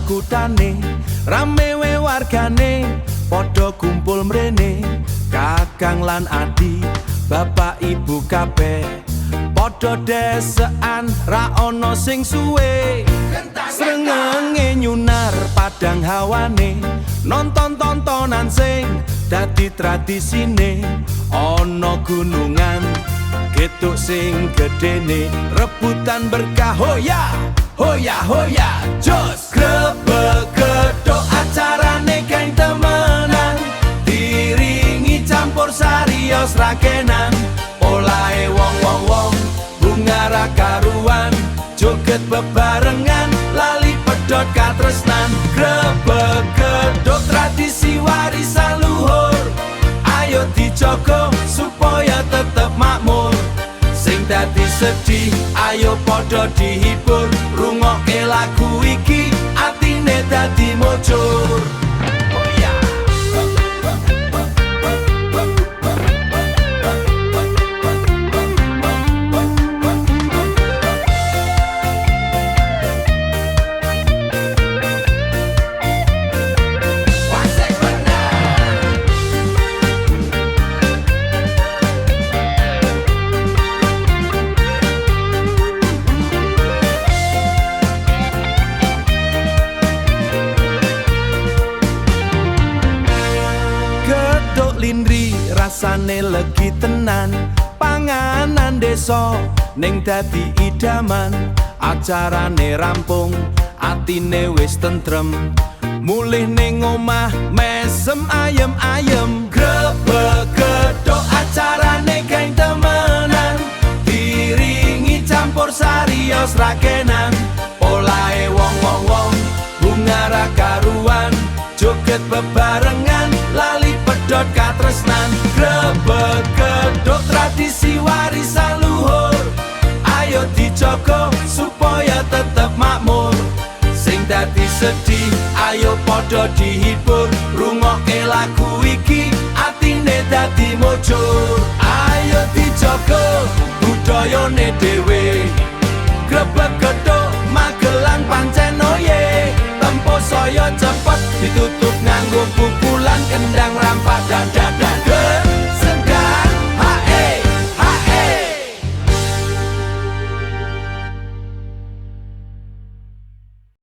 kutane, rame we wargane padha kumpul mrene. Kakang lan adi, bapak ibu kabeh padha desekan, ra ono sing suwe. Srengenge nyunar padang hawane, nonton tontonan sing dadi tradisine. Ana gunungan getuk sing gedene, rebutan berkah, hoya hoya hoya jos. Grebek gedhok acarane geng temenan, diringi campur sari yos rakenan. Polahe wong wong wong bunga ra karuan, joget bebarengan lali pedhot katresnan. Grebek gedhok tradisi warisan luhur, ayo dijogo supaya tetep makmur. Sing dadi sedih ayo padha dihibur, rungokke lagu iki atine dadi mujur. Lindri rasane legi tenan, panganan desa ning dadi idaman. Acarane rampung atine wis tentrem, mulih ning omah mesem ayem-ayem. Grebek gedhok acarane geng temenan, diringi campur sari yos rakenan. Polahe wong wong wong bunga ra karuan, joget bebarengan lali pedhot katresnan. Grebek gedhok tradisi warisan luhur, ayo dijogo supaya tetep makmur. Sing dadi sedih ayo padha dihibur, rungokke lagu iki atine dadi mujur. Ayo dijogo budayane dhewe,